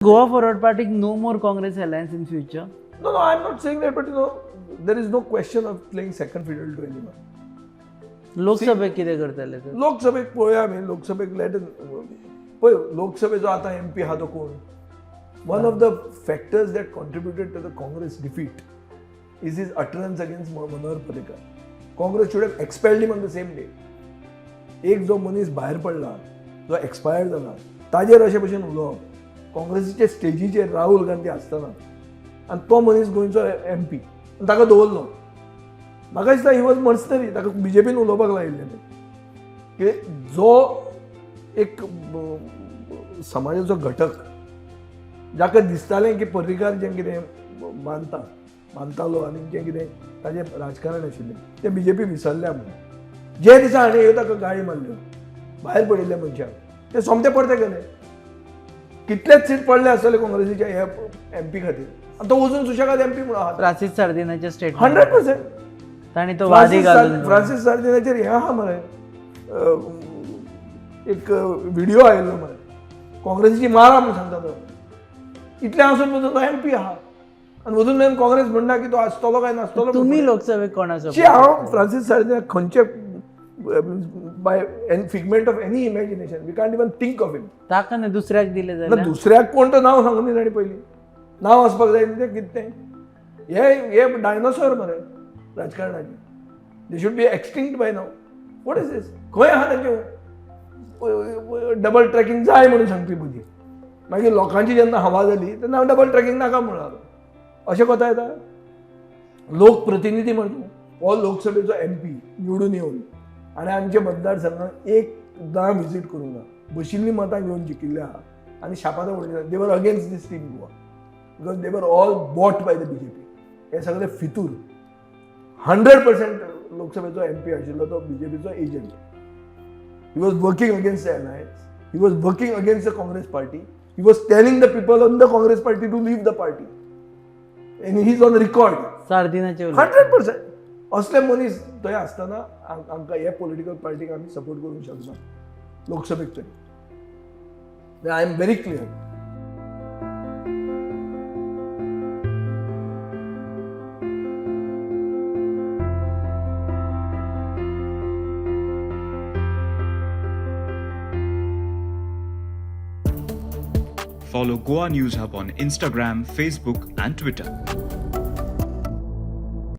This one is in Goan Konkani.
Goa Forward Party no more Congress alliance in future. No, no, I'm not saying that, but you know, there is no question of playing second fiddle to anyone. लोकसभेक कितें करतले तर? लोकसभेक पळोवया आमी, लोकसभेक लेट पळय, लोकसभेचो आतां एम पी आहा तो कोण? One of the factors that contributed to the Congress defeat is his utterance against Manohar Parrikar. Congress should have expelled him on the same day. एक जो मनीस भायर पडला, जो एक्सपायर जाला, ताजेर अशे भशेन उलोवप काँग्रेसीचे स्टेजीचेर राहुल गांधी आसतना, आनी तो मनीस गोंयचो एम पी आनी ताका दवरलो. म्हाका दिसता he was मर्सनरी. ताका बीजेपीन उलोवपाक लायिल्लें तें की जो एक समाजाचो घटक जाका दिसतालें की पर्रीकार जें कितें मानता मानतालो आनी जें कितें ताजें राजकारण आशिल्लें तें बीजेपी विसरल्या म्हणून, जे दिसा हाणें ह्यो ताका गाळी मारल्यो भायर पडिल्ल्या मनशाक, ते सोमते परते गेले. कितलेच सीट पडले आसतले काँग्रेसीच्या ह्या एम पी खातीर, आनी तो वचून सुशेगाद एम पी म्हणून आहा. फ्रांसीस सार्दिनाचे स्टेटमेंट 100%. तांणी तो वादी घालून फ्रांसीस सार्दिनाचेर हें आहा मरे, एक व्हिडिओ आयिल्लो मरे, काँग्रेसीची मारा म्हूण सांगता तो. इतलें आसून पसून तो एम पी आहा आनी अजून मेरेन काँग्रेस म्हणना की तो आसतलो काय नासतलो. तुम्ही लोकसभेक कोणाचो? शी, हांव फ्रांसीस सार्दिना खंयचे by any figment of any imagination we can't even think of him. ताका न्ही, दुसऱ्याक दिले जाल्यार? दुसऱ्याक कोण तो नांव सांगून ताणें पयलीं नांव आसपाक जाय न्ही तें कितें तें. हे हे डायनोसॉर मरे राजकारणाचे. They should be extinct by now. What is this? खंय आहा तांचे डबल ट्रॅकिंग जाय म्हणून सांगपी बुद्धी? मागीर लोकांची जेन्ना हवा जाली तेन्ना डबल ट्रॅकिंग नाका म्हणून अशें कोता येता? लोकप्रतिनिधी म्हणून हो लोकसभेचो एम पी निवडून येवन आनी आमच्या मतदारसंघात एकदां विजीट करूंक ना, बशिल्लीं मतां घेवन जिखिल्ले आहा आनी शापातां उडयली. They were against this team Goa because they were all bought by the BJP. हे सगळे फितूर. 100% लोकसभेचो एम पी आशिल्लो तो बीजेपीचो agent. He was working against the alliance. He was working against the Congress party. He was telling the people on the Congress party to leave the party. And he is on record. सार्दिनाचे उलोवप. 100%. असले मनीस थंय आसतना आमकां हे पॉलिटिकल पार्टीक आमी सपोर्ट करूंक शकना लोकसभेक तरी. I am very clear. Follow Goa News Hub on Instagram, Facebook, and Twitter.